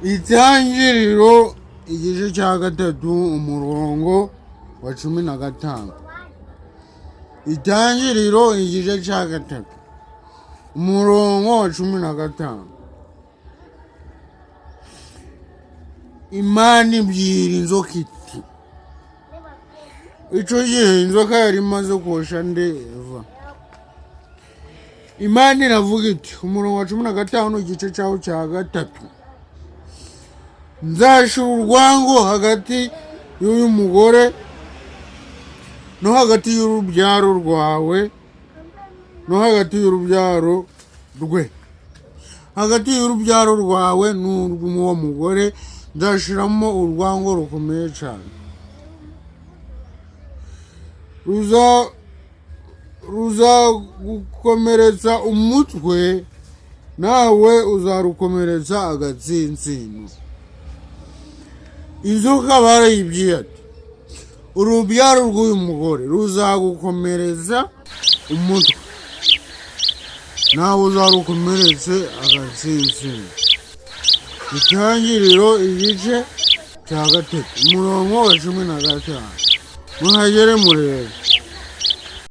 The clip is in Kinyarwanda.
Itangiriro igice cya 3, umurongo wa 15. Itangiriro igice cya 3, umurongo wa 15. Imana ibwira inzoka iti, icyo gihe inzoka yari imaze kosha nde? Eva. Imana iravuga iti, umurongo wa 15, igice cyawo cya 3: nzashira urwango hagati y'uyu mugore no hagati y'urubyaro rwawe no hagati y'urubyaro rwe, hagati y'urubyaro rwawe n'urw'uwo mugore nzashiramo urwango rukomeye cyane, ruzagukomeretsa umutwe, nawe uzarukomeretsa agatsinsino. Inzoka barayibwiye ati: urubyaro rw'uyu mugore ruzagukomeretsa umutwe, nawe uzarukomeretse agatsinsino. Itangiriro igice cya 3, umurongo wa 15, muhagere murebe.